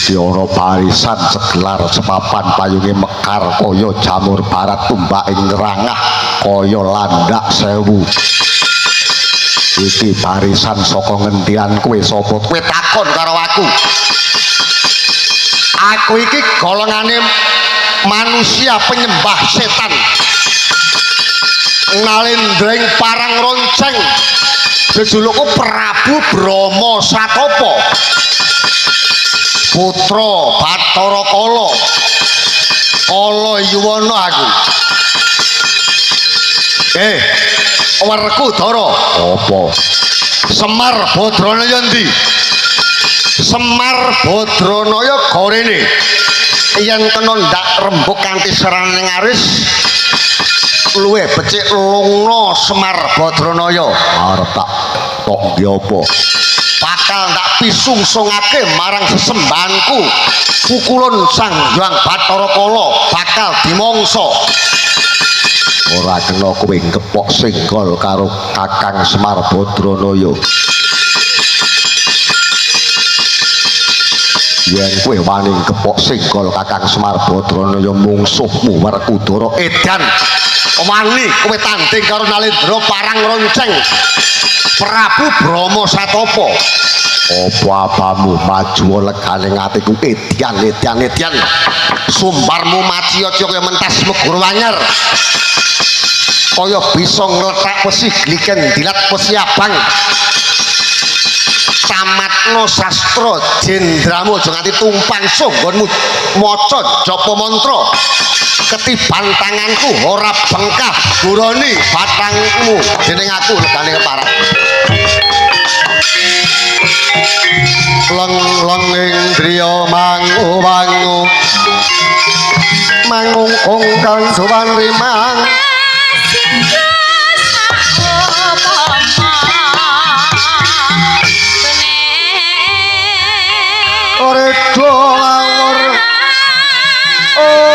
Iki ana barisan segelar sepapan payunge mekar kaya jamur barat tumbak ing rangah kaya landak sewu. Iki barisan saka ngendian kowe sapa? Kowe takon karo aku. Aku iki golongane manusia penyembah setan. Nalendra ing parang ronceng. Jejulukku Prabu Brahma Satopa. Putra Bathara Kala. Kala Yuwana aku. Werkudara. Apa? Semar Badranaya endi? Semar Badranaya gorene. Yen kena ndak rembug kanthi seraning aris luwih becik lungna Semar Badranaya. Arep tak tok nggih apa? Bakal ndak pisungsungake marang sesembahanku. Pukulun Sang Hyang Bathara Kala bakal dimangsa. Ora kena kowe ngepok senggol karo Kakang Semar Badranaya. Yen kowe wani ngepok senggol Kakang Semar Badranaya mungsuhmu Werkudara edan. Wani kowe tanding karo Nalendra parang ronceng Prabu Brahma Satopa. Apa apamu maju legane atiku edan edan edan. Sumbarmu maciya-ciya kaya mentas meguru anyar. Kaya bisa nglethak wesi gliken dilat wesi abang. Tamatno sastra jendramu aja nganti tumpang sunggonmu maca japa mantra. Ketiban tanganku ora bengkah guroni batangmu jeneng aku legane keparat. Leng-leng ing driya mangu-wangu mangungkung kang sowan rimang. Ora ngawur. Oh.